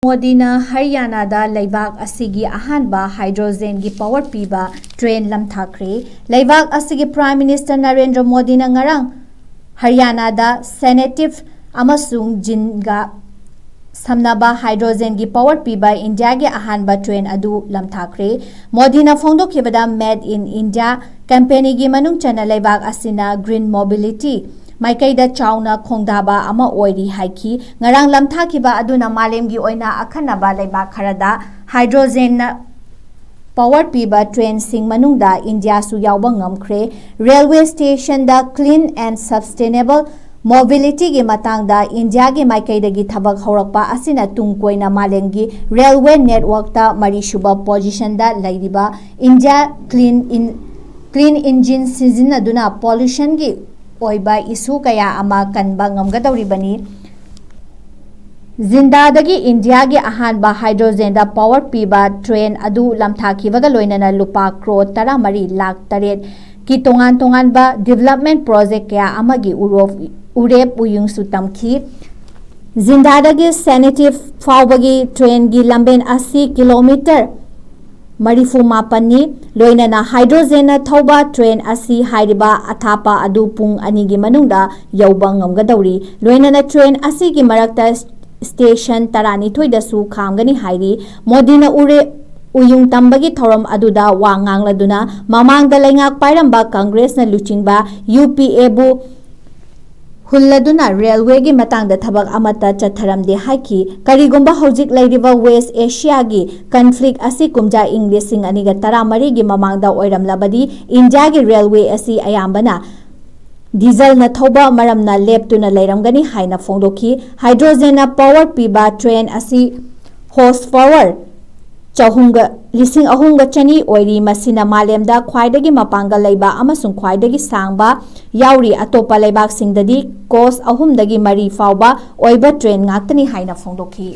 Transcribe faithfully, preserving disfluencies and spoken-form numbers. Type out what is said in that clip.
ꯃꯣꯗꯤꯅ ꯍꯔꯤꯌꯥꯅꯥꯗ ꯂꯩꯕꯥꯛ ꯑꯁꯤꯒꯤ ꯑꯍꯥꯟꯕ ꯍꯥꯏꯗ꯭ꯔꯣꯖꯦꯟꯒꯤ ꯄꯥꯋꯔ ꯄꯤꯕ ꯇ꯭ꯔꯦꯟ ꯂꯝꯊꯥꯈ꯭ꯔꯦ꯫ ꯂꯩꯕꯥꯛ ꯑꯁꯤꯒꯤ Prime Minister ꯅꯔꯦꯟꯗ꯭ꯔ ꯃꯣꯗꯤꯅ ꯉꯔꯥꯡ ꯍꯔꯤꯌꯥꯅꯥꯗ ꯁꯦꯅꯦꯇꯤꯞ ꯑꯃꯁꯨꯡ ꯖꯤꯟꯒ ꯁꯝꯅꯕ ꯍꯥꯏꯗ꯭ꯔꯣꯖꯦꯟꯒꯤ ꯄꯥꯋꯔ ꯄꯤꯕ ꯏꯟꯗꯤꯌꯥꯒꯤ ꯑꯍꯥꯟꯕ ꯇ꯭ꯔꯦꯟ ꯑꯗꯨ ꯂꯝꯊꯥꯈ꯭ꯔꯦ꯫ ꯃꯣꯗꯤꯅ ꯐꯣꯡꯗꯣꯛꯈꯤꯕꯗ, Made in India ꯀꯦꯝꯄꯦꯅꯤꯒꯤ ꯃꯅꯨꯡ ꯆꯟꯅ ꯂꯩꯕꯥꯛ ꯑꯁꯤꯅ green mobility ꯃꯥꯏꯀꯩꯗ ꯆꯥꯎꯅ ꯈꯣꯡꯗꯥꯕ ꯑꯃ ꯑꯣꯏꯔꯤ ꯍꯥꯏꯈꯤ꯫ ꯉꯔꯥꯡ ꯂꯝꯊꯥꯈꯤꯕ ꯑꯗꯨꯅ ꯃꯥꯂꯦꯝꯒꯤ ꯑꯣꯏꯅ ꯑꯈꯟꯅꯕ ꯂꯩꯕꯥꯛ ꯈꯔꯗ ꯍꯥꯏꯗ꯭ꯔꯣꯖꯦꯟꯅ ꯄꯥꯋꯔ ꯄꯤꯕ ꯇ꯭ꯔꯦꯟꯁꯤꯡ ꯃꯅꯨꯡꯗ ꯏꯟꯗꯤꯌꯥꯁꯨ ꯌꯥꯎꯕ ꯉꯝꯈ꯭ꯔꯦ꯫ ꯔꯦꯜꯋꯦ ꯁ꯭ꯇꯦꯁꯟꯗ clean and sustainable mobilityꯒꯤ ꯃꯇꯥꯡꯗ ꯏꯟꯗꯤꯌꯥꯒꯤ ꯃꯥꯏꯀꯩꯗꯒꯤ ꯊꯕꯛ ꯍꯧꯔꯛꯄ ꯑꯁꯤꯅ ꯇꯨꯡ ꯀꯣꯏꯅ ꯃꯥꯂꯦꯝꯒꯤ ꯔꯦꯜꯋꯦ ꯅꯦꯠꯋꯥꯔꯛꯇ ꯃꯔꯤꯁꯨꯕ ꯄꯣꯖꯤꯁꯟꯗ ꯂꯩꯔꯤꯕ India clean in, clean engine ꯁꯤꯖꯤꯟꯅꯗꯨꯅ ꯄꯣꯂꯨꯁꯟꯒꯤ ꯑꯣꯏꯕ ꯏꯁꯨ ꯀꯌꯥ ꯑꯃ ꯀꯟꯕ ꯉꯝꯒꯗꯧꯔꯤꯕꯅꯤ꯫ ꯖꯤꯟꯗꯥꯗꯒꯤ ꯏꯟꯗꯤꯌꯥꯒꯤ ꯑꯍꯥꯟꯕ ꯍꯥꯏꯗ꯭ꯔꯣꯖꯦꯟꯗ ꯄꯥꯋꯔ ꯄꯤꯕ ꯇ꯭ꯔꯦꯟ ꯑꯗꯨ ꯂꯝꯊꯥꯈꯤꯕꯒ ꯂꯣꯏꯅꯅ ꯂꯨꯄꯥ ꯀ꯭ꯔꯣꯔ ꯇꯔꯥꯃꯔꯤ ꯂꯥꯈ ꯇꯔꯦꯠꯀꯤ ꯇꯣꯉꯥꯟ ꯇꯣꯉꯥꯟꯕ ꯗꯤꯕꯦꯂꯞꯃꯦꯟ ꯄ꯭ꯔꯣꯖꯦꯛ ꯀꯌꯥ ꯑꯃꯒꯤ ꯎꯔꯣꯞ-, ꯎꯔꯦꯞ ꯎꯌꯨꯡꯁꯨ ꯇꯝꯈꯤ꯫ ꯖꯤꯟꯗꯥꯗꯒꯤ ꯁꯦꯅꯦꯇꯤꯞ ꯐꯥꯎꯕꯒꯤ ꯇ꯭ꯔꯦꯟꯒꯤ ꯂꯝꯕꯦꯟ ꯑꯁꯤ ꯀꯤꯂꯣꯃꯤꯇꯔ ꯃꯔꯤꯐꯨ ꯃꯥꯄꯟꯅꯤ꯫ ꯂꯣꯏꯅꯅ ꯍꯥꯏꯗ꯭ꯔꯣꯖꯦꯟꯅ ꯊꯧꯕ ꯇ꯭ꯔꯦꯟ ꯑꯁꯤ ꯍꯥꯏꯔꯤꯕ ꯑꯊꯥꯞꯄ ꯑꯗꯨ ꯄꯨꯡ ꯑꯅꯤꯒꯤ ꯃꯅꯨꯡꯗ ꯌꯧꯕ ꯉꯝꯒꯗꯧꯔꯤ꯫ ꯂꯣꯏꯅꯅ ꯇ꯭ꯔꯦꯟ ꯑꯁꯤꯒꯤ ꯃꯔꯛꯇ ꯁ꯭ꯇꯦꯁꯟ ꯇꯔꯥꯅꯤꯊꯣꯏꯗꯁꯨ ꯈꯥꯝꯒꯅꯤ ꯍꯥꯏꯔꯤ꯫ ꯃꯣꯗꯤꯅ ꯎꯔꯦ-, ꯎꯌꯨꯡ ꯇꯝꯕꯒꯤ ꯊꯧꯔꯝ ꯑꯗꯨꯗ ꯋꯥ ꯉꯥꯡꯂꯗꯨꯅ ꯃꯃꯥꯡꯗ ꯂꯩꯉꯥꯛ ꯄꯥꯏꯔꯝꯕ ꯀꯪꯒ꯭ꯔꯦꯁꯅ ꯂꯨꯆꯤꯡꯕ UPAꯕꯨ ꯍꯨꯜꯂꯗꯨꯅ ꯔꯦꯜꯋꯦꯒꯤ ꯃꯇꯥꯡꯗ ꯊꯕꯛ ꯑꯃꯠꯇ ꯆꯠꯊꯔꯝꯗꯦ ꯍꯥꯏꯈꯤ꯫ ꯀꯔꯤꯒꯨꯝꯕ ꯍꯧꯖꯤꯛ ꯂꯩꯔꯤꯕ ꯋꯦꯁ ꯑꯦꯁꯤꯌꯥꯒꯤ ꯀꯟꯐ꯭ꯂꯤꯛ ꯑꯁꯤ ꯀꯨꯝꯖꯥ ꯏꯪ ꯂꯤꯁꯤꯡ ꯑꯅꯤꯒ ꯇꯔꯥꯃꯔꯤꯒꯤ ꯃꯃꯥꯡꯗ ꯑꯣꯏꯔꯝꯂꯕꯗꯤ ꯏꯟꯗꯤꯌꯥꯒꯤ ꯔꯦꯜꯋꯦ ꯑꯁꯤ ꯑꯌꯥꯝꯕꯅ ꯗꯤꯖꯜꯅ ꯊꯧꯕ ꯃꯔꯝꯅ ꯂꯦꯞꯇꯨꯅ ꯂꯩꯔꯝꯒꯅꯤ ꯍꯥꯏꯅ ꯐꯣꯡꯗꯣꯛꯈꯤ꯫ ꯍꯥꯏꯗ꯭ꯔꯣꯖꯦꯟꯅ ꯄꯥꯋꯔ ꯄꯤꯕ ꯇ꯭ꯔꯦꯟ ꯑꯁꯤ ꯍꯣꯔꯁ ꯄꯥꯋꯔ ꯆꯍꯨꯝꯒ, ꯂꯤꯁꯤꯡ ꯑꯍꯨꯝꯒ ꯆꯅꯤ ꯑꯣꯏꯔꯤ꯫ ꯃꯁꯤꯅ ꯃꯥꯂꯦꯝꯗ ꯈ꯭ꯋꯥꯏꯗꯒꯤ ꯃꯄꯥꯡꯒꯜ ꯂꯩꯕ ꯑꯃꯁꯨꯡ ꯈ꯭ꯋꯥꯏꯗꯒꯤ ꯁꯥꯡꯕ ꯌꯥꯎꯔꯤ꯫ ꯑꯇꯣꯞꯄ ꯂꯩꯕꯥꯛꯁꯤꯡꯗꯗꯤ ꯀꯣꯁ ꯑꯍꯨꯝꯗꯒꯤ ꯃꯔꯤ ꯐꯥꯎꯕ ꯑꯣꯏꯕ ꯇ꯭ꯔꯦꯟ ꯉꯥꯛꯇꯅꯤ ꯍꯥꯏꯅ ꯐꯣꯡꯗꯣꯛꯈꯤ꯫